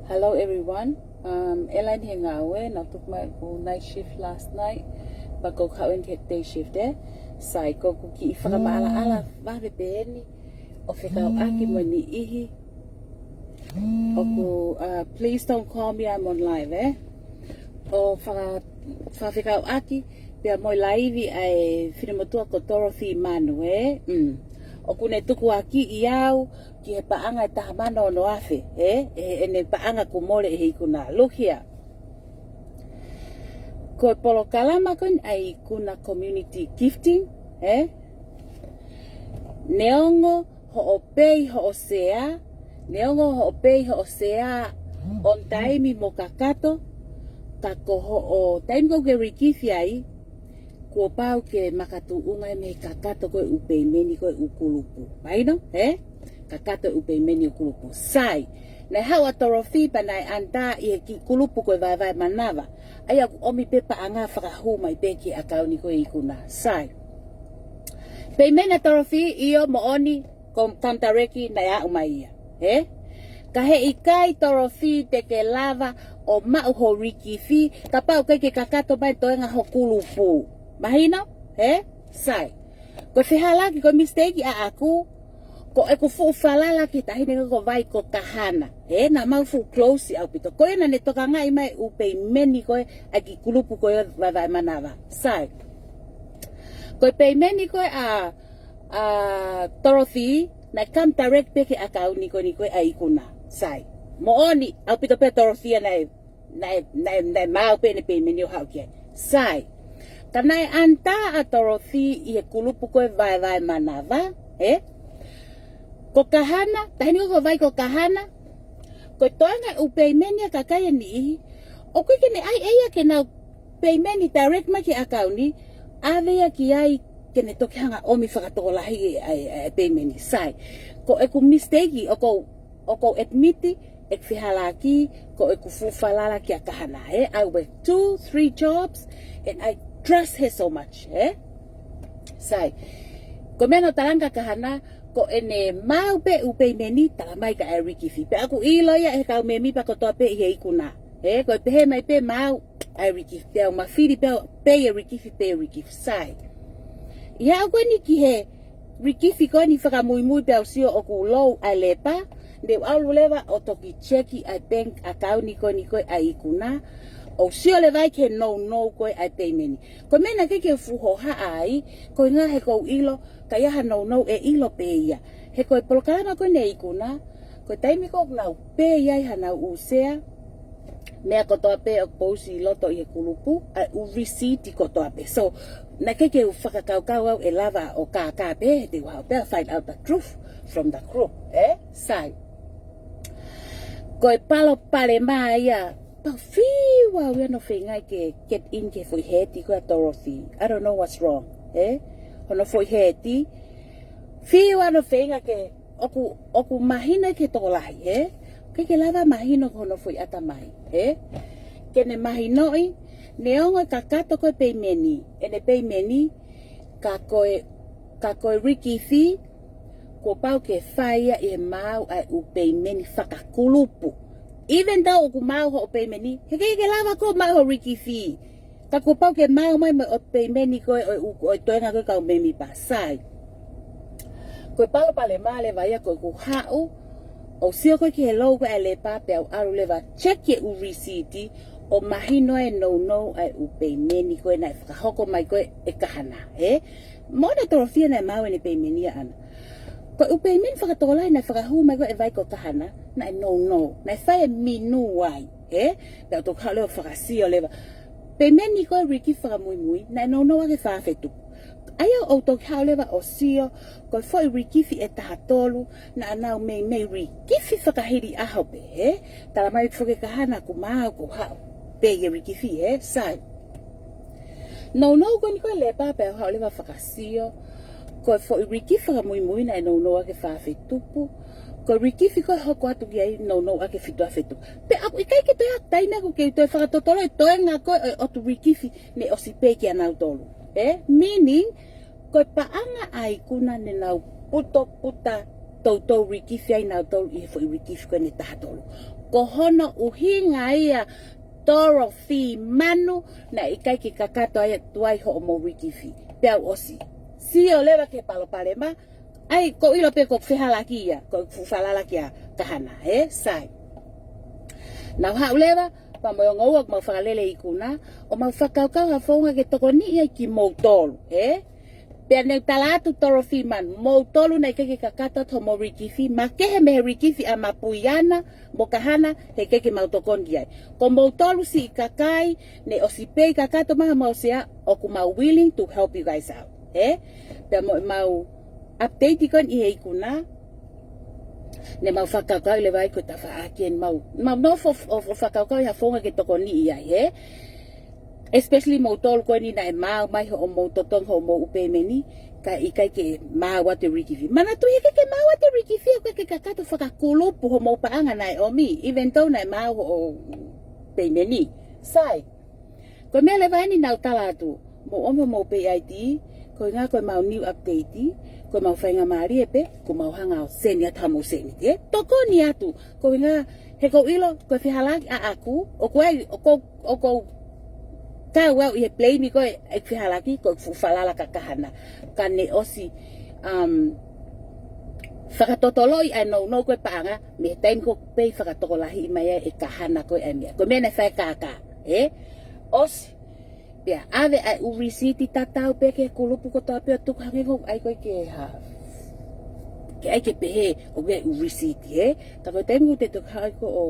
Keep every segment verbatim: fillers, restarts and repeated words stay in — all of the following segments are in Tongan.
Hello everyone. Um, ʻElaini he ngāue, naʻe tuku mai ʻeku night shift last night, but ʻoku ou haʻu eni ki he day shift, ē? Sai, ko ʻeku kiʻi fakamaʻalaʻala vave pē eni ʻo fekauʻaki mo e niʻihi. ʻOku, uh, please don't call me, I'm on live, ē? ʻO faka-, fakafekauʻaki pea mo e laivi ʻa e finemotuʻa ko Dorothy Manu, ē? Mm. ʻOku ne tukuakiʻi au ki he paʻanga ʻe taha mano ono afe, ē? ʻE, ʻene paʻanga kuo mole ʻe he ikuna. Look here. Ko e polokalama ko eni ʻa e ikuna community gifting, ē? Neongo hoʻo pei hoʻo sea, neongo hoʻo pei hoʻo sea on taimi mo kakato, ka ko hoʻo taimi ʻoku ke rikifi ai, kuo pau ke makatuʻunga mei he kakato ko ē ʻū peimeni ko ē ʻū kulupu. Mahino, ē? Kakato ʻū peimeni ʻū kulupu. Sai, naʻe haʻu ʻa Dorothy pea naʻe ʻanitā ʻi he kiʻi kulupu ko e Vaevae Manava. ʻA ia ʻoku ʻomi pē paʻanga fakahū mai pē ki he ʻakauni ko ē ikuna. Sai. Peimeni ʻa Dorothy, ʻio moʻoni, ko Kamtareki naʻe aʻu mai ia. Ē? Ka heʻikai Dorothy te ke lava ʻo maʻu ho rikifi, kapau ʻoku ʻikai ke kakato mai toenga ho kulupu. Mahino? Ē? Sai. Ko e fehālaaki, ko e mistake ʻaʻaku, ko ʻeku fuʻu falala ki he taʻahine ko ē ko Vai ko Kahana. Ē, naʻa mau fuʻu close ʻaupito. Ko ia naʻa ne tokangaʻi mai ʻū peimeni ko ē ʻa e kiʻi kulupu ko ē Vaevae Manava. Sai. Ko e peimeni ko ē ʻa, ʻa Dorothy, naʻe come direct pē ki he ʻakauni ko eni ko ē ʻa e ikuna. Sai. Moʻoni, ʻaupito pē Dorothy naʻe, naʻe, naʻe, naʻe maau pē ʻene peimeni ʻo haʻu ki ai. Sai. Ka naʻe ʻanitā ʻa Dorothy ʻi he kulupu ko ē Vaevae Manava, ē? Ko Kahana, taʻahine ko ē ko Vai ko Kahana, ko e toenga ʻū peimeni ʻa e kakai ʻe niʻihi, ʻoku ʻikai ke ne ʻai ʻe ia ke nau peimeni direct mai ki he ʻakauni, ʻave ia ki ai ke ne toki hanga ʻomi fakatokolahi e, e, e peimeni. Sai. Ko ʻeku mistake, ʻoku ou, ʻoku ou admit ʻeku fehālaaki, ko ʻeku fuʻu falala kia Kahana, ē? I work two, three jobs, and I trust her so much, ē? Sai. Ko e meʻa naʻe talanga Kahana, ko ʻene maau pē ʻū peimeni, tala mai ka ʻai rikifi. Pea ʻoku ʻilo ia ʻe he kau mēmipa kotoa pē ʻi he ikuna. Ē, ko e pehē mai pē maau ʻai rikifi, pea u mafili pē au, pē ia rikifi, pē ia rikifi. Sai. ʻI he aʻu ko eni ki he rikifi ko eni fakamuimui pea u sio ʻoku lou ʻa e lepa, ne u ʻalu leva ʻo toki checki ʻa e bank ʻakauni ko eni ko ē ʻa e ikuna, ʻo sio leva ai ki he nounou ko ē ʻa e peimeni. Ko e meʻa naʻe ʻikai ke u fuʻu hohaʻa ai, ko e ʻuhinga he ʻoku ou ʻilo, ka ʻi ai ha nounou ʻe ʻilo pē ia. He ko e polokalama ko eni ʻa e ikuna, ko e taimi ko ē ʻoku nau pē ai hanau ʻū sea, meʻa kotoa pē ʻoku pousi ʻi loto ʻi he kulupu, ʻa e ʻū receipt kotoa pē. So, naʻe ʻikai ke u fakakaukau au ʻe lava ʻo kākā pē, he te u haʻu pē ʻo find out the truth from the group, ē? Sai. Ko e palopalema ia, pau fiu au ia hono feinga ke get in ki he foʻi hēti ko ē ʻa Dorothy. I don't know what's wrong, ē? Hono foʻi hēti, fiu au hono feinga ke ʻoku, ʻoku mahino ki he tokolahi, ē? ʻIkai ke lava mahino ko hono foʻi ʻatamai, ē? Ke ne mahinoʻi, neongo e kakato ko ē peimeni, ʻene peimeni, ka ko e, ka ko e rikifi, kuo pau ke fai ia ʻi he maau ʻa e ʻū peimeni fakakulupu. Even though ʻoku maau hoʻo peimeni, he ʻikai ke lava ʻo maau ho rikifi. Ka kuo pau ke maau mai mo e ʻū peimeni ko ē ʻo e ʻū, ʻo e toenga ko ē kau mēmipa. Sai. Ko e palopalema leva ia ko ʻeku haʻu ʻo sio ko ē ki he lou ko ē ʻa e lepa pea u ʻalu leva checki e ʻū receipt ʻo mahino e nounou ʻa e ʻū peimeni ko ē naʻe fakahoko mai ko ē ʻe Kahana, ē? Moʻoni ʻa Dorothy naʻe maau ʻene peimeni ʻaʻana. Ko e ʻū peimeni fakatokolahi naʻe fakahū mai ko ē ʻe Vai ko Kahana, naʻe nounou, naʻe fai e minu ai, ē? Pea u toki haʻu leva ʻo fakasio leva. Peimeni ko ē rikifi fakamuimui, naʻe nounou ʻaki e fā afe tupu. ʻA ia ʻoku ou toki haʻu leva ʻo sio, ko e foʻi rikifi ʻe taha tolu, naʻa nau meimei rikifi fakahili ʻaho pē, ē? Tala mai foki ʻe Kahana kuo maau, kuo haʻu pē ia e rikifi, ē? Sai. Nounou ko eni ko ē lepa pea u haʻu leva ʻo fakasio, ko e foʻi rikifi fakamuimui naʻe nounou ʻaki e fā afe tupu, ko e rikifi ko ē hoko atu ki ai nounou ʻaki e fitu afe tupu. Pea ʻoku ʻikai ke toe ʻi ai ha taimi ʻoku ke toe fakatotolo e toenga ko ē ʻo e ʻotu rikifi ne ʻosi pē kia nautolu. Ē? Meaning, ko e paʻanga ʻa e ikuna ne nau putoputa toutou rikifi ai nautolu ʻi he foʻi rikifi ko eni ʻe taha tolu. Ko hono ʻuhinga ia Dorothy Manu, naʻe ʻikai ke kakato ai atu ai hoʻomou rikifi. Pea u ʻosi sio leva ki he palopalema, ʻa ia ʻoku ou ʻilo pē ʻoku fehālaaki ia, ʻoku fuʻu falala kia Kahana, ē, sai. Naʻa ku haʻu leva, pea mo e ongo ua ʻoku mau fakalele ikuna, ʻo mau fakakaukau ha founga ke tokoniʻi ai kimoutolu, ē? Pea ne u tala atu Dorothy Manu, moutolu naʻe ʻikai ke kakato atu hoʻomou rikifi, makehe mei he rikifi ʻa Mapuiana mo Kahana, he ʻikai ke mau tokoni ki ai. Ko moutolu siʻi kakai, ne ʻosi pē kakato mai homou sea, ʻoku mau willing to help you guys out. Ē? Pea mo ʻemau update ko eni ʻi he ikuna, ne mau fakakaukau leva ai ko e tafaʻaki eni mau, mau nofo ʻo, ʻo fakakaukau ʻi ha founga ke tokoniʻi ai, ē? Especially moutolu ko eni naʻe maau mai hoʻomou totongi hoʻomou ʻū peimeni, kae ʻikai ke maau atu e rikifi. Manatuʻi he ʻikai ke maau atu e rikifi, ʻoku ʻikai ke kakato fakakulupu hoʻomou paʻanga naʻe ʻomi, even though naʻe maau hoʻo peimeni. Sai. Ko e meʻa leva eni naʻa ku tala atu, mou ʻomi homou pay I D, ko e ʻuhinga ko ʻemau new update, ko ʻemau faingamālie pē, kuo mau hanga ʻo send atu haʻamou send, ē? Tokoni atu, ko e ʻuhinga, he ʻoku ou ʻilo, ko e fehālaaki ʻaʻaku, ʻoku ʻi ai, ʻoku ou, ʻoku ou kau au ʻi he blame ko ē ʻeku fehālaaki, ko ʻeku fuʻu falala kia Kahana. Ka ne ʻosi, um, fakatotoloʻi ʻa e nounou ko ē paʻanga, mei he taimi ko ē ʻoku pē fakatokolahiʻi mai ai ʻe Kahana ko ē ʻa e meʻa. Ko e meʻa naʻe fai ʻe Kaka, ē? ʻOsi. Pea ʻave ʻa e ʻū receipt tatau pē ki he kulupu kotoa pē ʻo tuku hangē ʻoku ʻai ko ē ke hā. Ke ʻai ke pehē ʻoku ʻi ai e ʻū receipt, ē? Ka ko e taimi ʻoku te toki haʻu ai ko ē ʻo,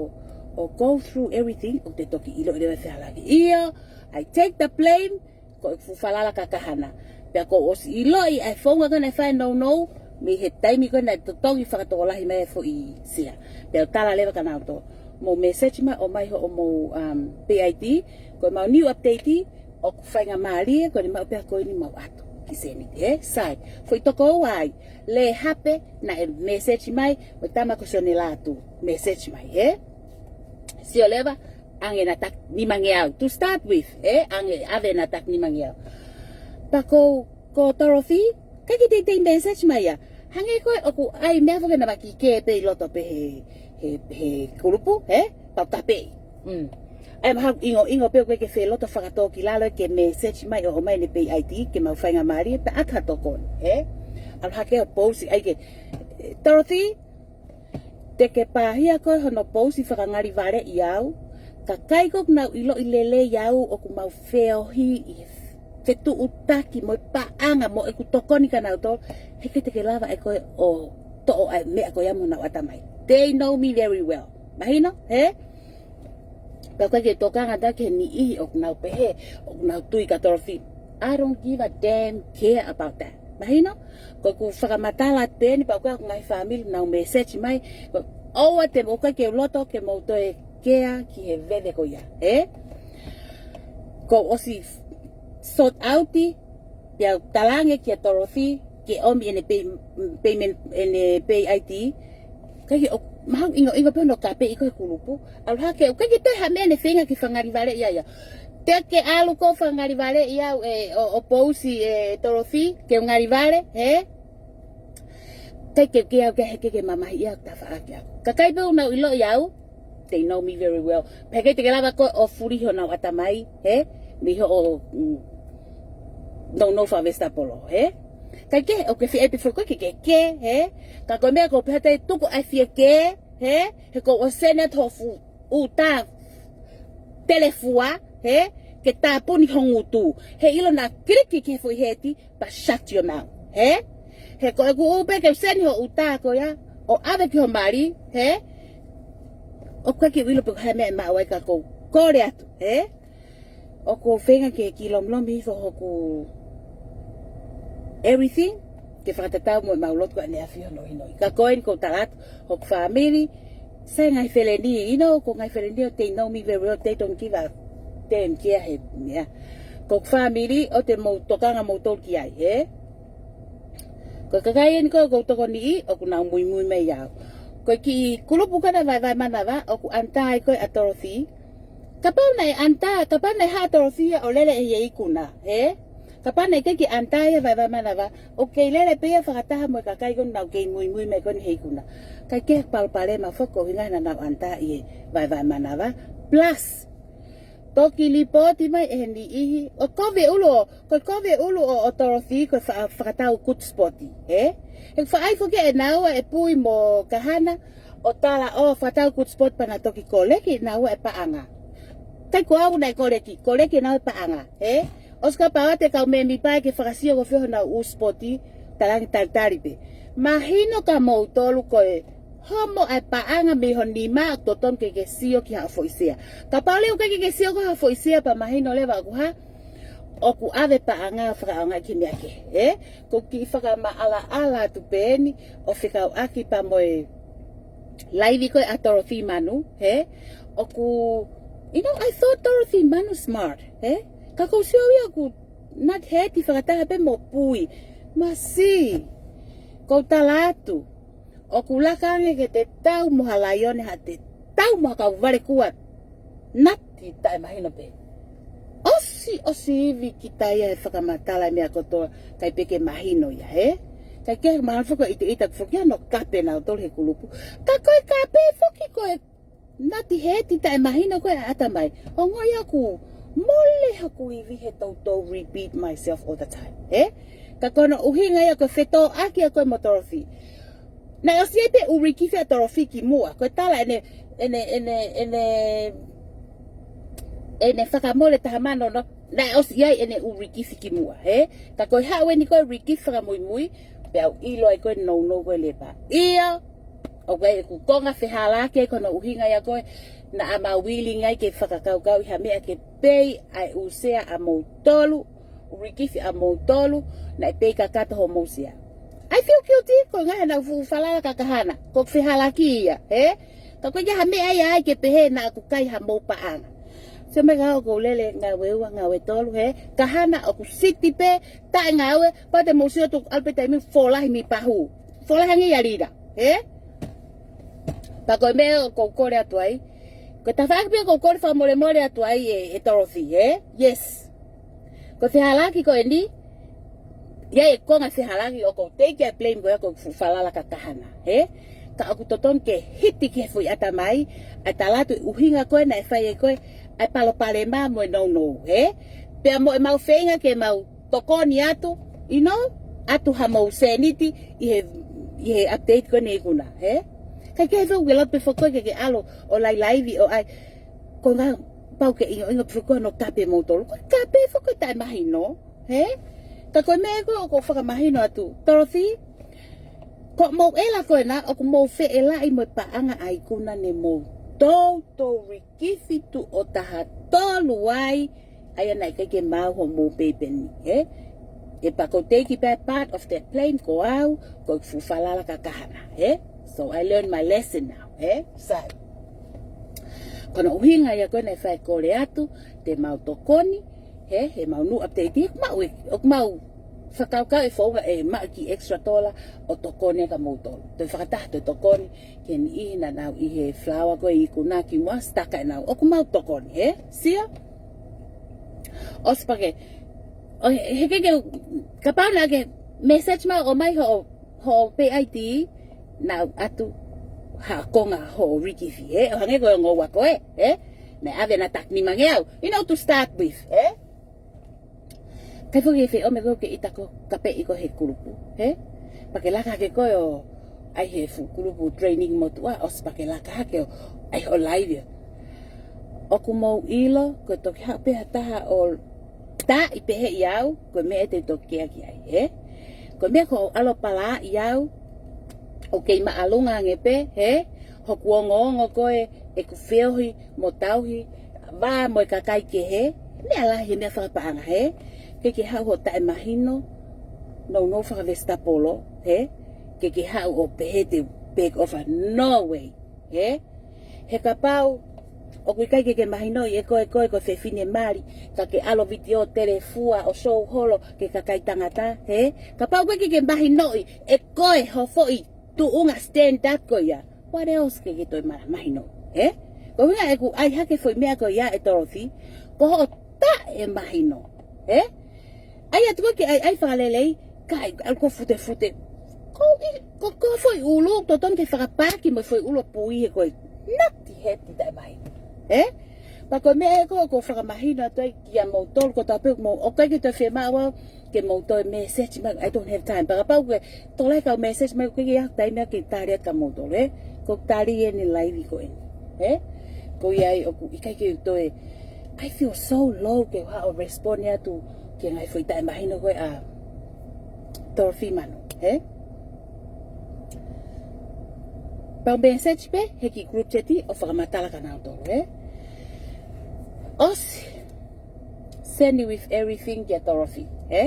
ʻo go through everything, ʻoku te toki ʻiloʻi leva e fehālaaki. ʻIo, I take the blame, ko ʻeku fuʻu falala kia Kahana. Pea kuo u ʻosi ʻiloʻi ʻa e founga ko ē naʻe fai e nounou, mei he taimi ko ē naʻe totongi fakatokolahi mai e foʻi sea. Pea u tala leva kia nautolu, mou message mai ʻo ʻomai hoʻomou, um, pay I D, ko ʻemau new update, ʻoku faingamālie, ko ʻene maʻu pē ʻa ko eni mau ʻatu ki Seniti, ē? Sai, foʻi toko ua ai, Lē Hape, naʻe message mai, mo e tama ko Sione Lātū, message mai, ē? Sio leva, ʻange ʻena taki nimangeau. To start with, ē, ʻange ʻave ʻena taki nimangeau. Pea ko, ko Dorothy, ʻikai ke teitei message mai ia. Hangē ko ē ʻoku ʻai meʻa foki ʻena maki ke pē ʻi loto pē he, he, he kulupu, ē? Pea u kapeʻi. Mm. ʻA ia mahalo ʻingoʻingo pē ʻoku ʻikai ke fie loto fakatōkilalo ke message mai ʻo ʻomai ʻene pay I D ke mau faingamālie pē ʻata tokoni, ē? ʻAlu hake ʻo pousi, ʻai ke, Dorothy, te ke pāhia koe hono pousi fakangalivaleʻi au, kakai ko ē ʻoku nau ʻiloʻi lelei au ʻoku mau feohi ʻi he fetuʻutaki mo e paʻanga mo ʻeku tokoni kia nautolu, he ʻikai te ke lava ʻe koe ʻo toʻo ʻa e meʻa ko ia mei honau ʻatamai. They know me very well. Mahino, ē? Pea ʻoku ʻikai ke tokanga atu ki he niʻihi ʻoku nau pehē ʻoku nau tui kia Dorothy. I don't give a damn care about that. Mahino? Ko ʻeku fakamatala atu pē eni pea ʻoku ʻi ai ʻeku ngaahi fāmili nau message mai. Ko, ʻoua te, ʻoku ʻikai ke u loto ke mou toe kea ki he veve ko ia, ē? Kuo u ʻosi sort out, pea u talaange kia Dorothy ke ʻomi ʻene pay, payment, ʻene pay I D. ʻIkai ke, ʻo, mahalo ʻingoʻingo pē hono kapeʻi ko ē he kulupu. ʻAlu hake, ʻoku ʻikai ke toe ha meʻa ʻene feinga ke fakangalivaleʻi au ia. Te ke ʻalu koe ʻo fakangalivaleʻi au ē, ʻo, ʻo pousi ē Dorothy, ke u ngalivale, ē? ʻIkai ke, ke au ke, ke, ke mamahiʻi au, tafaʻaki au. Kakai pē ʻoku nau ʻiloʻi au, they know me very well. Pea ʻikai te ke lava koe ʻo fuli honau ʻatamai, ē? Mei hoʻo, mm, nounou fakavesitapolo, ē? Kae kehe, ʻoku ke fie ʻai pē foki koe ke ke, ē? Ka ko e meʻa ʻoku ou pehē atu, tuku ʻa e fie ke, ē? He kuo u send atu hoʻo fuʻu ʻuta telefua, ē? Ke tāpuni ho ngutu. He ʻilo naʻa kiliki ki he foʻi heti, pea shut your mouth, ē? He ko ʻeku ʻuhinga pē ke u send hoʻo ʻuta ko ia, ʻo ʻave ki ho mali, ē? ʻOku ʻikai ke u ʻilo pe ko e hā e meʻa ʻe maʻu ai ka ʻoku ou kole atu, ē? ʻOku ou feinga ke kiʻi lomilomi hifo hoku everything, ke fakatatau mo ʻemau lotu ʻaneafi hono hinoʻi. Ka ko eni ʻoku ou tala atu, hoku fāmili, sai ngaahi feleni, you know, ko e ngaahi feleni ʻoku they know me very well, they don't give a damn care he meʻa. Ko hoku fāmili, ʻoua te mou tokanga moutolu ki ai, ē? Ko e kakai eni ko ē ʻoku ou tokoniʻi, ʻoku nau muimui mai au. Ko e kiʻi kulupu ko ena vaevae manava, ʻoku under ai ko ē ʻa Dorothy, kapau naʻe under, kapau naʻe haʻu ʻa Dorothy ia ʻo lele ʻi he ikuna, ē? Kapau naʻe ʻikai ke ʻanitā ia he vaevae manava, ʻoku kei lele pē ia fakataha mo e kakai ko ē naʻa nau kei muimui mai ko ē he ikuna. Kae kehe palopalema foki ko e ʻuhinga naʻa nau ʻanitā ʻi he vaevae manava. Plus, toki lipooti mai ʻe he niʻihi, ʻoku kovi e ʻulu ʻo, ko e kovi e ʻulu ʻo, ʻo Dorothy, ko e fa-, fakatau good spot, ē? He faʻai foki ʻe naua e Pui mo Kahana, ʻo tala ʻo fakatau good spot pea na toki koleki ʻe naua e paʻanga. Kae ko au naʻe koleki, koleki ʻe naua e paʻanga, ē? ʻOsi kapau ʻe te kau mēmipa ke fakasio ko fē honau ʻū spot, talaange talitali pē. Mahino kia moutolu ko e homo ʻa e paʻanga mei ho nima ʻoku totonu ke ke sio ki haʻo foʻi sea. Kapau leva ʻoku ʻikai ke ke sio ki haʻo foʻi sea pea mahino leva ʻoku hā, ʻoku ʻave paʻanga fakaʻaongaʻi ki he meʻa kehe, ē? Ko e kiʻi fakamaʻalaʻala atu pē eni ʻo fekauʻaki pea mo e laivi ko ē ʻa Dorothy Manu, ē? ʻOku, you know, I thought Dorothy Manu smart, ē? Ka ʻoku ou sio ia ʻoku nati heti fakataha pē mo Pui. Masi, kou tala atu, ʻoku laka ange ke te tau mo ha laione, ha te tau mo ha kau valekua. Nati taʻemahino pē. ʻOsi, ʻosi ivi kita ia he fakamatala e meʻa kotoa, ʻikai pē ke mahino ia, ē? Kae kehe mahalo foki ʻe ʻiteʻita foki ʻa hono kape nautolu he kulupu. Ka ko e kape foki ko e nati heti taʻemahino ko ē ʻa e ʻatamai. Ongoʻi ʻoku mole hoku ivi he toutou repeat myself all the time, ē? Ka ko hono ʻuhinga ia ko e fetōʻaki ia ko ē mo Dorothy. Naʻe ʻosi ʻi ai pē ʻū rikifi ʻa Dorothy kimuʻa. Ko e tala ʻene, ʻene, ʻene, ʻene, ʻene fakamole taha mano no. Naʻe ʻosi ʻi ai ʻene ʻū rikifi kimuʻa, ē? Ka ko e haʻu eni ko e rikifi fakamuimui, pea u ʻilo ai ko e nounou ko e lepa. ʻIo, ʻoku ʻi ai ʻeku konga fehālaaki ai ko hono ʻuhinga ia ko ē, naʻa mau willing ai ke fakakaukau ʻi ha meʻa ke pei ʻa e ʻū sea ʻamoutolu, ʻū rikifi ʻamoutolu, naʻe pei kakato homou sea. I feel guilty, ko e ngaahi ʻenau fuʻu falala kakahana, ko e fehālaaki ia, ē? Ka ko e ʻikai ha meʻa ia ai ke pehē naʻa ku kai hamou paʻanga. Sio mai ka ʻoku ou lele ngāue ua, ngāue tolu, ē? Kahana ʻoku siti pē, taʻengāue, pea te mou sio atu ʻalu pē taimi folahi mei pahū. Folahi ange ia lira, ē? Pea ko e meʻa ʻoku ou kole atu ai. Ko e tafaʻaki pē ʻoku ou kole fakamolemole atu ai ē, ē Dorothy, ē? Yes. Ko e fehālaaki ko eni, ʻi ai e konga fehālaaki ʻoku ou take ʻa e blame ko ia ko e fuʻu falala kakahana, ē? Ka ʻoku totonu ke hiti ki he foʻi ʻatamai, ʻa e tala atu e ʻuhinga ko ē naʻe fai ai ko ē, ʻa e palopalema mo e nounou, ē? Pea mo ʻemau feinga ke mau tokoni atu, you know, ʻatu hamou sēniti ʻi he, ʻi he update ko eni ikuna, ē? Kae kehe foki ʻoku ke lau pē foki ko ē ke ke ʻalu ʻo lailaivi ʻo ʻai, ko e ngaahi pau ke ʻingoʻingo pē foki ko hono kape moutolu. Ko e kape foki ko e taʻemahino, ē? Ka ko e meʻa ko ē ʻoku ou fakamahino atu, Dorothy, ko hoʻomou ʻela ko ena, ʻoku mou feʻelaʻi mo e paʻanga ʻa e ikuna ne mou toutou rikifi tuʻo taha tolu ai, ʻa ia naʻe ʻikai ke maau homou peipeni, ē? ʻE pea kou take pē part of that blame ko au, ko e fuʻu falala kakahana, ē? So I learned my lesson now, ē? So, ko hono ʻuhinga ia ko ē naʻe fai kole atu, te mau tokoni, ē? He mau new update, ʻoku mau ē, ʻoku mau fakakaukau e founga ʻe maʻu e kiʻi extra tola ʻo tokoni kia moutolu. Toe fakataha toe tokoni ki he niʻihi naʻa nau ʻi he flower ko ē ikuna kimuʻa, sitaka ʻenau. ʻOku mau tokoni, ē? Sio? ʻOsi pea ke, ʻo he, he ke ke, kapau naʻa ke message mai ʻo ʻomai hoʻo, hoʻo pē I D, naʻa ku ʻatu ha konga hoʻo rikifi, ē? ʻO hangē ko e ongo ua ko ē, ē? Naʻe ʻave ʻena taki nimangeau, you know, to start with, ē? Kae foki ke ʻomai ko ē ke ʻita ko e kapeʻi ko ē he kulupu, ē? Pea ke laka hake ko ē ʻo ʻai he fuʻu kulupu training motuʻa, ʻosi pea ke laka hake ʻo ʻai hoʻo live. ʻOku mou ʻilo, ko e toki haʻu pē ha taha ʻo taaʻi pehē ʻi au, ko e meʻa ʻe te toki kea ki ai, ē? Ko e meʻa ko hoʻo ʻalu ʻo palaaʻi au, ʻoku kei māʻolunga ange pē, ē? Hoku ongoongo ko ē, ʻeku feohi mo tauhi, vā mo e kakai kehe, meʻa lahi he meʻa fakapaʻanga, ē? Ke ke haʻu hoʻo taʻemahino, nounou fakavesitapolo, ē? Ke ke haʻu ʻo pehē te u back off, no way, ē? He kapau ʻoku ʻikai ke ke mahinoʻi ʻe koe, koe ko e fefine mali, ka ke ʻalu ʻo vitiō telefua ʻo show holo ki he kakai tangata, ē? Kapau ʻoku ʻikai ke ke mahinoʻi ʻe koe ho foʻi tuʻunga standard ko ia, what else ke ke toe ma-, mahinoʻi, ē? Ko e ʻuhinga ʻeku ʻai hake foʻi meʻa ko ia ē Dorothy, ko hoʻo taʻemahino, ē? ʻAi atu ki ai, ʻai fakalelei, ka ʻai, ʻalu ko e futefute. Ko e, ko, ko e foʻi ʻulu, totonu ke fakapaaki mo e foʻi ʻulu pui he ko e nati heti taʻemahino. Ē? Pea ko e meʻa ē ko, ʻoku ou fakamahino atu ai kiate kimoutolu, ko e tapu mo, ʻoku ʻikai ke toe fiemaʻu au ke mou toe message mai, I don't have time. Pea kapau ʻoku ke tolai kau message mai, ʻoku ʻikai ke ʻi ai ha taimi ke tali atu kia moutolu, ē? Ko e tali eni live ko eni, ē? Ko ia ai ʻoku ʻikai ke toe, I feel so low ke u haʻu ʻo respond atu ki he ngaahi foʻi taʻemahino ko ē ʻa Torofi Manu, ē? Pea u message pē he kiʻi group chat ʻo fakamatala kia nautolu, ē? ʻOsi, send it with everything kia Torofi, ē?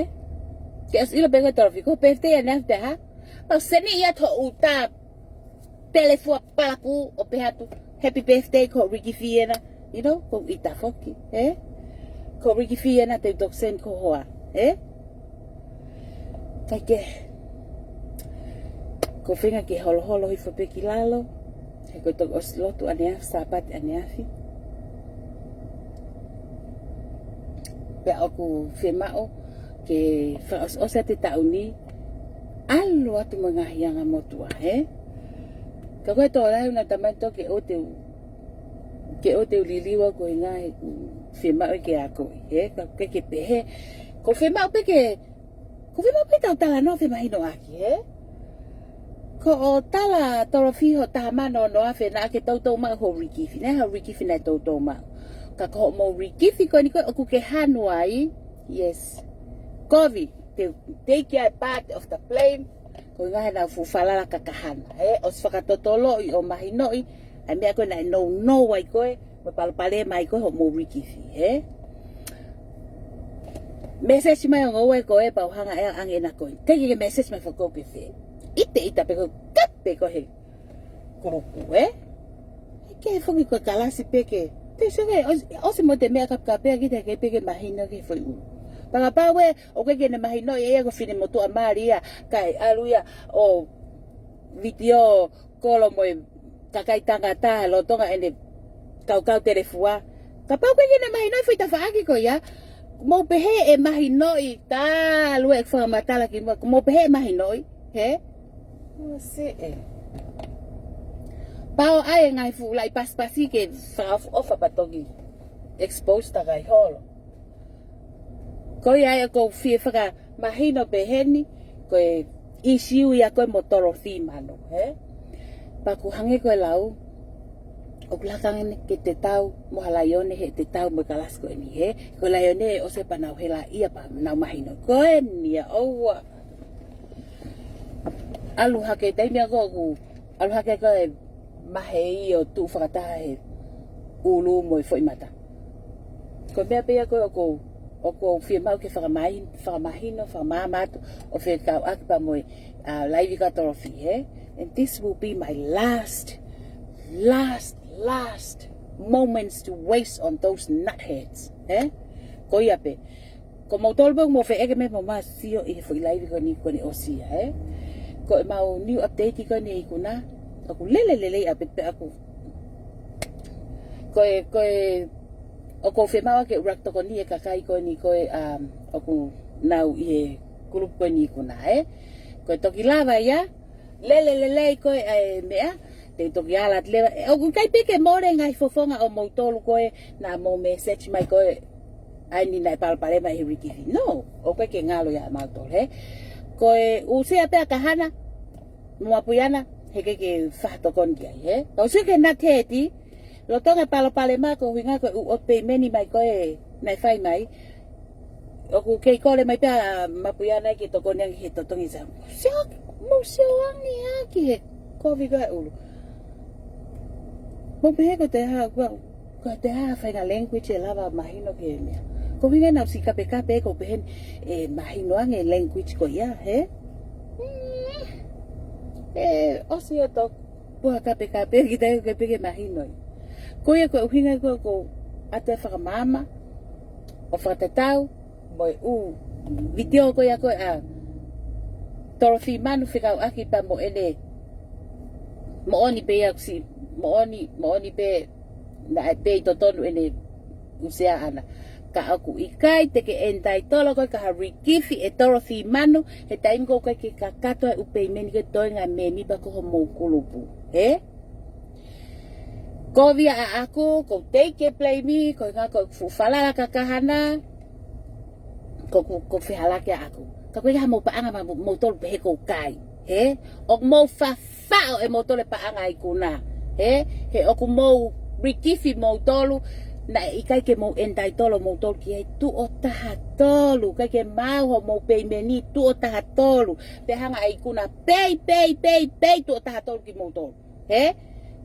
Ke ʻosi ʻilo pē ko Torofi, ko e birthday ʻaneafi pē ha? Pea u send it ia to uta telefua palapū ʻo pehē atu, happy birthday ko Ricky Fiena. You know, ko ʻita foki, ē? Ko Ricky Fiena te u toki send ko hoa, ē? Kae kehe, ko e feinga ke holoholo hifo pē ki lalo, he ko e toki ʻosi lotu ʻaneafi, Sāpate ʻaneafi. Pea ʻoku fiemaʻu ke fakaʻosiʻosi atu e taʻu ni, ʻalu atu mo e ngaahi anga motuʻa, ē? Ka ko e tō lahi ʻuna tamai toki ʻoua te u, ke ʻoua te u liliu au ko e ngaahi ʻoku fiemaʻu ke akoʻi, ē? Ka ke ke pehē, ʻoku fiemaʻu pē ke, ʻoku fiemaʻu pē tau talanoa femahinoʻaki, ē? Ko hoʻo tala Torofi hoʻo taha mano ono afe naʻa ke toutou maʻu ho Ricky Fi-, naʻe ho Ricky Fi-, naʻe toutou maʻu. Ka ko hoʻomou Ricky Fi ko eni ko ē ʻoku ke hanu ai, yes. Kovi, te, take your part of the blame. Ko e ngaahi nau fuʻu falala kakahana, ē? ʻOsi fakatotoloʻi ʻo mahinoʻi ʻa e meʻa ko ē naʻe nounou ai koe, mo e palopalema ai ko ē hoʻomou Ricky Fi, ē? Message mai ʻo ngoue ko ē pea u hanga ʻe au ʻo ʻange ʻena ko ē. Te ke message mai foki ʻoku ke fie ʻiteʻita pē ko e kape ko ē he kulupu, ē? ʻIkai ke foki ko e kalasi pē ke. Te sio ke, ʻos-, ʻosi mo e meʻa kapekape ʻa kita ke pē ke mahino ki he foʻi ʻulu. Pea kapau ē, ʻoku ʻikai ke ne mahinoʻi ʻe ia ko e finemotuʻa mali ia, kae ʻalu ia ʻo vitiō kolo mo e kakai tangata lolotonga ʻene kaukau telefua. Kapau ʻoku ʻikai ke ne mahinoʻi e foʻi tafaʻaki ko ia, mou pehē ʻe mahinoʻi, talu ʻeku fakamatala kimuʻa, mou pehē ʻe mahinoʻi, hē? Mou siʻi. Pea ʻoua ʻe ngaahi fuʻu laʻi pasipasi ke fakaʻofoʻofa pea toki expose takai holo. Ko ia ai ʻoku ou fie fakamahino pē heni, ko e issue ia ko ē mo Torofi Manu, hē? Pea ʻoku hangē ko e lau, ʻoku laka ange ke te tau mo ha laione he te tau mo e kalasi ko eni, hē? Ko e laione ʻosi pea nau hela ia pea nau mahino. Ko eni ia ʻoua. ʻAlu hake taimi ako ʻoku ʻalu hake ko e mahe ʻo tuʻu fakataha he ʻulu mo e foʻi mata. Ko e meʻa pē ia ko ē ʻoku ou, ʻoku ou fiemaʻu ke fakamai-, fakamahino, fakamaama atu, ʻo fekauʻaki pea mo e, ʻa, laivi kia Torofi, hē? And this will be my last, last, last moments to waste on those nutheads, hē? Ko ia pē. Ko moutolu pē ʻoku mou feʻeke mai mo ma sio ʻi he foʻi laivi ko eni ko eni ʻosi ia, ē? Ko ʻemau new update ko eni ʻi kuna, ʻoku lele lelei ʻaupito pē ʻaku. Ko e, ko e, ʻoku ou fiemaʻu ke u ʻuluaki tokoni e kakai ko eni ko e, um, ʻoku nau ʻi he kulupu ko eni ʻi kuna, ē? Ko e toki lava ia, lele lelei ko ē ʻa e meʻa, te u toki ala atu leva. ʻE, ʻoku ʻikai pē ke mole ngaahi fofonga ʻo moutolu ko ē naʻa mou message mai ko ē, ʻa eni naʻe palopalema he Ricky Fi. No, ʻoku ʻikai ke ngalo ia ʻa mautolu, hē. Ko e ʻusia pē ʻa Kahana mo Mapuiana, he ʻikai ke fakatokoni ki ai, hē. Ka ʻusia ke na teti, lolotonga e palopalema ko e ʻuhinga ko e ʻū ʻotu peimeni mai ko ē naʻe fai mai, ʻoku kei kole mai pē ʻa Mapuiana ke tokoni ange he totongi sa. Sio, mou sio ange ā ki he kovi ko ē ʻulu. Mou pehē ko e hā, ko e, ko e hā faʻahinga language ʻe lava mahino ki he meʻa. Ko e ʻuhinga naʻa ku ʻosi kapekape ko e pehē ni ʻe mahino ange e language ko ia, hē? Mm. ʻE, ʻosi ʻo toki pua kapekape kita ʻoku ʻikai pē ke mahino ia. Ko ia ko e ʻuhinga ko ē ʻoku ou ʻatu e fakamaama ʻo fakatatau mo e ʻū vitiō ko ia ko ē ʻa Torofi Manu fekauʻaki pea mo ʻene moʻoni pē ia kusi, moʻoni, moʻoni pē naʻe pē ʻi totonu ʻene ʻusia ʻana. Ka ʻoku ʻikai te ke entitle koe ki ha rikifi ʻe tolofā mano, he taimi ko ē ʻoku ʻikai ke kakato ʻa e ʻū peimeni ke toe ngaahi mēmipa ko homou kulupu. Ē? Ko via ʻaʻaku, ʻoku ou take blame, ko e ʻuhinga ko e fuʻu falala kakaha na, ko ʻeku, ʻoku fehālaaki ʻaʻaku. Ka ʻoku ʻikai ke ʻi ai haʻamou paʻanga maʻa moutolu pehē ʻoku ʻikai. Ē? ʻOku mou fafaʻo ʻe moutolu e paʻanga ʻa e ikuna. Ē? He ʻoku mou rikifi moutolu, naʻe ʻikai ke mou entitle moutolu ki ai, tuʻo taha tolu, ʻikai ke maau homou peimeni, tuʻo taha tolu. Pea hanga ʻe he ikuna pay, pay, pay, pay, tuʻo taha tolu kimoutolu. Ē?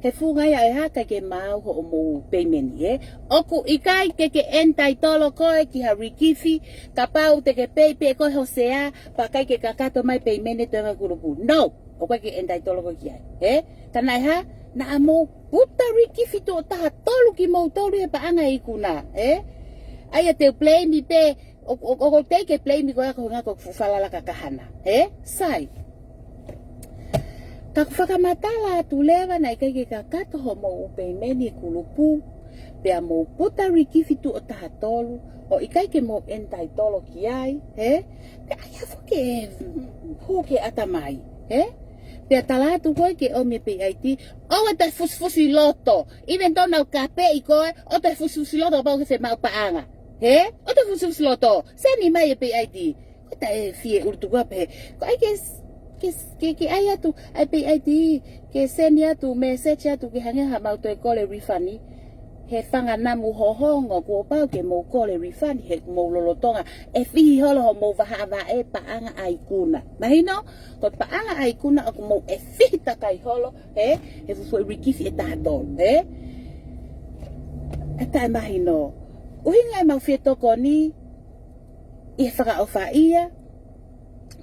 He funga ia ʻe hā? ʻIkai ke maau hoʻomou peimeni, ē? ʻOku ʻikai ke ke entitle koe ki ha rikifi, kapau te ke pay pē koe ho sea, pea ʻikai ke kakato mai peimeni ʻe toe ngaahi kulupu. No, ʻoku ʻikai ke entitle koe ki ai, ē? Ka naʻe hā? Naʻa mou puta rikifi tuʻo taha tolu kimoutolu he paʻanga ʻa e ikuna, ē? ʻA ia te u blame pē, ʻo, ʻo, ʻoku ou take blame ko ia ko e ʻuhinga ko ʻeku fuʻu falala kakaha na, ē? Sai. Ka ʻoku ou fakamatala atu leva naʻe ʻikai ke kakato homou ʻū peimeni ʻi he kulupu, pea mou puta rikifi tuʻo taha tolu, ʻo ʻikai ke mou entitle ki ai, ē? Pea ʻai hafo ke hū ki he ʻatamai, ē? Pea tala atu koe ke ʻomi e pay I D, ʻoua toe fusifusi loto. Even though naʻa ku kapeʻi koe, ʻoua toe fusifusi loto kapau ʻoku ke fiemaʻu paʻanga. Ē? ʻOua toe fusifusi loto. Send mai e pay I D. Ko e taʻefieʻulutuku pē. Ko e ʻai ke, ke, ke, ke ʻai atu ʻa e pay I D, ke send atu, message atu ke hangē ha mau toe kole refund. He fanga namu hohongo kuo pau ke mou kole refund, he mou lolotonga ʻe fihi holo homou vahaʻa vaʻe paʻanga ʻa e ikuna. Mahino, ko e paʻanga ʻa e ikuna ʻoku mou ʻe fihi takai holo, ē? He fuʻu foʻi rikifi ʻe taha tolu, ē? ʻE taʻemahino. ʻUhinga ʻemau fie tokoni ʻi he fakaʻofaʻia,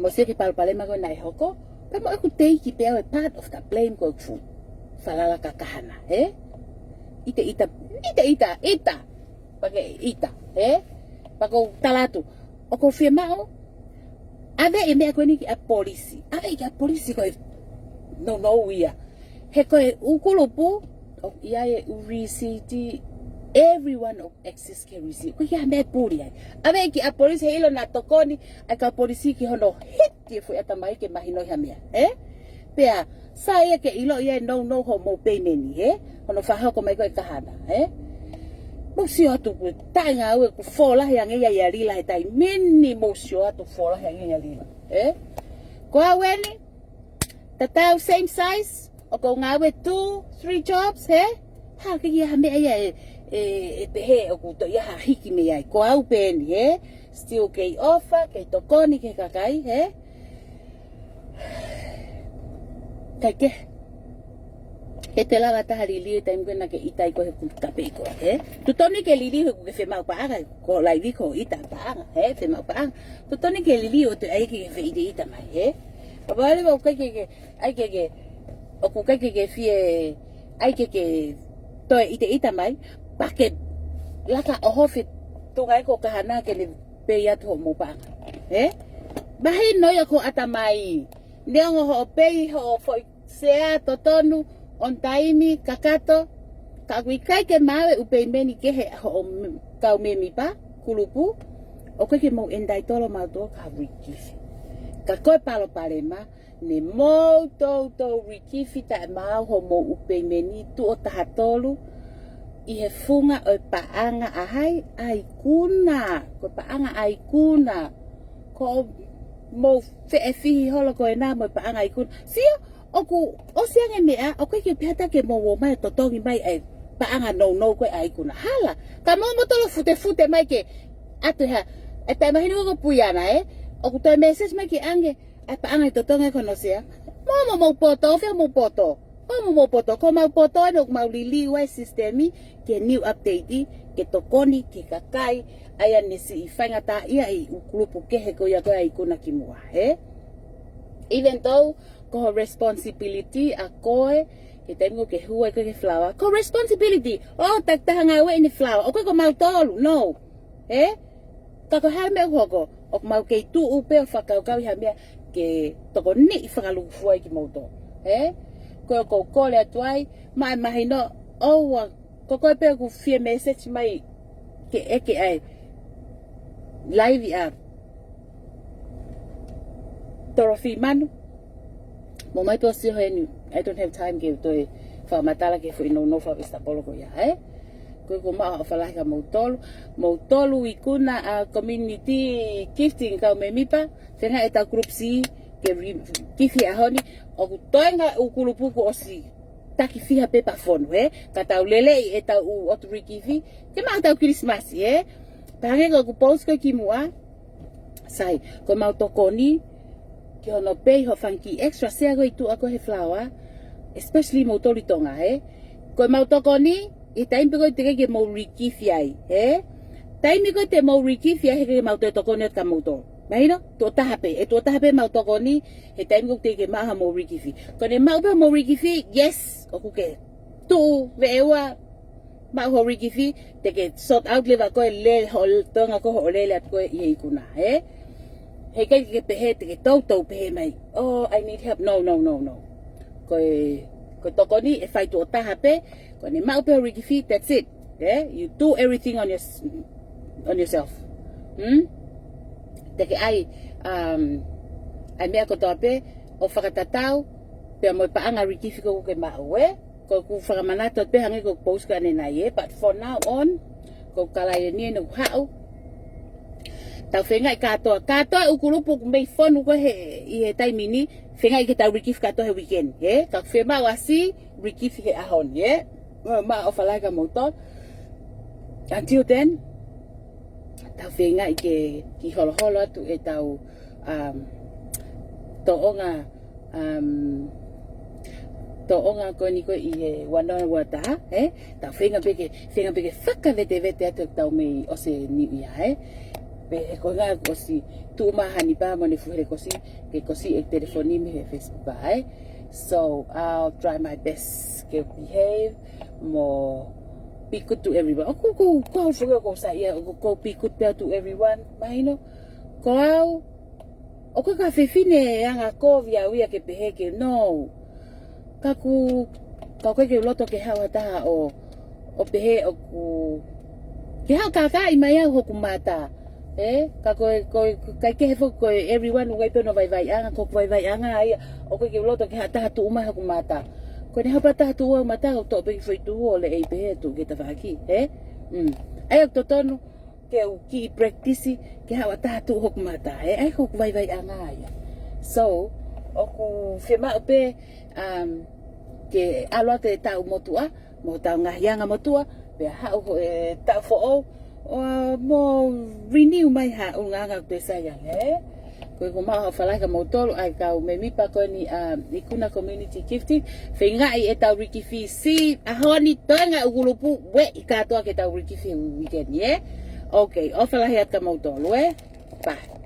mou sio ki he palopalema ko ē naʻe hoko, pea mo ʻeku take pē au e part of the blame ko ʻeku fuʻu falala kakaha na, ē? ʻIte ʻita, ʻite ʻita, ʻita. Pea ke ʻita, ē? Pea ʻoku ou tala atu, ʻoku ou fiemaʻu ʻave e meʻa ko eni ki ʻapi polisi. ʻAve ki ʻapi polisi ko e nounou ia. He ko e ʻū kulupu, ʻoku ʻi ai e ʻū receipt, everyone ʻoku access ki he receipt. ʻOku ʻikai ha meʻa ʻe puli ai. ʻAve ki ʻapi polisi he ʻilo naʻa tokoni ʻa e kau polisi ki hono hiti e foʻi ʻatamai ke mahinoʻi ha meʻa, ē? Pea, sai ia ke ʻilo ia e nounou hoʻomou peimeni, ē? Hono fakahoko mai ko ē kahaʻana, ē? Mou sio atu ko e taʻengāue kuo fōlahi ange ia ʻia Lila he taimi ni, mou sio atu fōlahi ange ia Lila, ē? Ko au eni, tatau same size, ʻoku ou ngāue two, three jobs, ē? Hā, ʻikai ke ʻi ai ha meʻa ia ʻe, ʻe, ʻe pehē ʻoku toe ʻi ai ha hiki mei ai. Ko au pē eni, ē? Still kei ʻofa, kei tokoni ki he kakai, ē? ʻIkai ke, ke te lava taha liliu e taimi ko ē naʻa ke ʻita ai koe he kuo kapeʻi koe, ē? Tuʻu tonu ke liliu he kuo ke fiemaʻu paʻanga, ko e laivi ko e ʻita paʻanga, ē? Fiemaʻu paʻanga. Tuʻu tonu ke liliu ʻo toe ʻai ke ke feʻiteʻita mai, ē? Kapau leva ʻoku ʻikai ke, ke, ʻai ke ke, ʻoku ʻikai ke ke fie, ʻai ke ke toe ʻiteʻita mai, pea ke laka ʻo hofi tuʻunga ē ko kahaʻana ke ne pay atu hoʻomou paʻanga. Ē? Mahino ia ko e ʻatamai. Neongo hoʻo pay hoʻo foʻi sea totonu, on time, kakato, ka ʻoku ʻikai ke maau e ʻū peimeni kehe hoʻo m-, kau mēmipa kulupu, ʻoku ʻikai ke mou entitle mautolu ki ha rikifi. Ka ko e palopalema, ne mou toutou rikifi taʻemaau hoʻomou ʻū peimeni tuʻo taha tolu ʻi he funga ʻo e paʻanga ʻa hai? ʻA e ikuna. Ko e paʻanga ʻa e ikuna. Ko hoʻomou feʻe fihi holo ko ena mo e paʻanga ʻa e ikuna. Sio, ʻoku ʻosi ange e meʻa, ʻoku ʻikai ke pehē atu ke mou ō mai ʻo totongi mai e paʻanga nounou ko ē ʻa e ikuna. Hala, ka mou moutolu ʻo futefute mai ke ʻatu e hā, ʻe taʻemahino ko Puiana, ē? ʻOku toe message mai ke ʻange ʻa e paʻanga ʻe totongi ko hono sea. Mou, mou, mou poto, fē mou poto. Mou, mou, mou poto, ko homou poto eni ʻoku mau liliu ai e sisitemi ki he new update, ke tokoni ki he kakai ʻa ia ne siʻi faingataʻaʻia ʻi he ʻū kulupu kehe ko ia ko ē ʻa e ikuna kimuʻa, ē? Even though ko ho responsibility ʻa koe, he taimi ko ē ke hū ai koe ki he falaoa, ko ho responsibility. ʻO, takitaha ngāue ʻeni e falaoa. ʻOku ʻikai ko mautolu, no. Ē? Ka ko e hā e meʻa ʻoku hoko, ʻoku mau kei tuʻu pē ʻo fakakaukau ʻi ha meʻa ke tokoniʻi fakalūkufua ai kimoutolu. Ē? Ko ia ʻoku ou kole atu ai, maʻa e mahino, ʻoua, ko koe pē ʻoku fie message mai ke ʻeke ʻa e laivi ʻa Torofi Manu. Mou ōmai pē ʻo sio heni. I don't have time ke toe fakamatala ki he foʻi nounou fakavegetable ko ia, ē? Ko ia, ʻoku ou maʻu ha ʻofa lahi kia moutolu. Moutolu ikuna ʻa community gifting, kau mēmipa, feinga ʻetau group C ke rikifi he ʻaho ni. ʻOku toenga ʻū kulupu kuo ʻosi taki fiha pē pea fonu, ē? Ka tau lelei ʻetau ʻū ʻotu rikifi ke maʻu ʻetau Kilisimasi, ē? Pea hangē ko ʻeku post ko ē kimuʻa, sai, ko ʻemau tokoni ki hono pay hoʻo fanga kiʻi extra sea ko ē ʻi tuʻa ko ē he flour, especially moutolu ʻi Tonga, ē? Ko ʻemau tokoni he taimi pē ko ē teʻeki ke mou rikifi ai, ē? Taimi ko ē te mou rikifi ai, he ʻikai ke mau toe tokoni atu kia moutolu. Mahino? Tuʻo taha pē, ʻe tuʻo taha pē ʻemau tokoni he taimi ko ē teʻeki ke maʻu haʻamou rikifi. Ko ʻene maʻu pē hoʻomou rikifi, yes, ʻoku ke tuʻu veʻe ua, maʻu hoʻo rikifi, te ke sort out leva koe e lele, hoʻo, toenga ko ē hoʻo lele atu ko ē ʻi he ikuna, ē? Heʻikai ke pehē, te ke toutou pehē mai, "Oh, I need help." No, no, no, no. Ko e, ko e tokoni ʻe fai tuʻo taha pē, ko ʻene maʻu pē hoʻo rikifi, that's it. Ē? You do everything on your, on yourself. Hmm? Te ke ʻai, um, ʻai meʻa kotoa pē ʻo fakatatau pea mo e paʻanga rikifi ko ē ʻoku ke maʻu, ē? Ko ʻeku fakamanatu atu pē hangē ko ʻeku post ko ē ʻanenai, ē? But for now on, ko e kalaie ni ʻoku haʻu. Tau feingaʻi kātoa, kātoa ʻū kulupu ʻoku mei fonu ko ē he, ʻi he taimi ni, feingaʻi ke tau rikifi kātoa he weekend, ē? Ka ʻoku fiemaʻu ʻa Sī rikifi he ʻaho ni, ē? Mo, maʻu ʻofa lahi kia moutolu. Until then, tau feingaʻi ke kiʻi holoholo atu ʻetau, um, tōʻonga, um, tōʻonga ko eni ko ē ʻi he ua noa ua taha, ē? Tau feinga pē ke, feinga pē ke fakavetevete atu ʻetau mei ʻosi e New Year, ē? Pea ko e ʻuhinga ʻoku ʻosi tuʻu mai ʻa Hanipa mo ʻene fuʻu hele kosi, ke kosi e telefoni mei he Facebook, ē? So, I'll try my best ke behave mo be good to everyone. ʻOku, ʻoku, ʻoku ou fakaʻosi ia, ʻoku ou be good pē to everyone, mahino. Ko au, ʻoku ʻikai ko ha fefine anga kovi au ia ke pehē ke, no. Ka ʻoku, ka ʻoku ʻikai ke u loto ke haʻu ha taha ʻo, ʻo pehē ʻoku, ke haʻu kākaaʻi mai au hoku mata. Ē, ka ko e, ko e, ʻikai ke he foki ko e everyone ʻoku ʻi ai pē hono vaivaiʻanga, ko hoku vaivaiʻanga ia, ʻoku ʻikai ke u loto ke haʻu ha taha tuʻu mai hoku mata. Ko ʻene haʻu pē ha taha tuʻu au mata, ʻo toʻo pē kiʻi foʻi tuhu ʻo lele pē he tuʻu ki he tafaʻaki, ē? Mm. ʻA ia ʻoku totonu ke u kiʻi practice ke haʻu ha taha tuʻu hoku mata, ē? ʻA ia ko hoku vaivaiʻanga ia. So, ʻoku fiemaʻu pē, um, ke ʻalu atu e taʻu motuʻa, mo hotau ngaahi anga motuʻa, pea haʻu ho-, e taʻu foʻou, ʻo, mo renew mai ha ʻulungaanga ʻoku toe sai ange, ē? Ko ia, ʻoku ou maʻu ha ʻofa lahi kia moutolu, ʻa e kau mēmipa ko eni ʻa Ikuna Community Gifting, feingaʻi ʻetau rikifi Sī, ʻaho ni toenga ʻū kulupu, ueʻi kātoa ke tau rikifi he weekend, ē? Okay, ʻofa lahi atu kia moutolu, ē? Bye.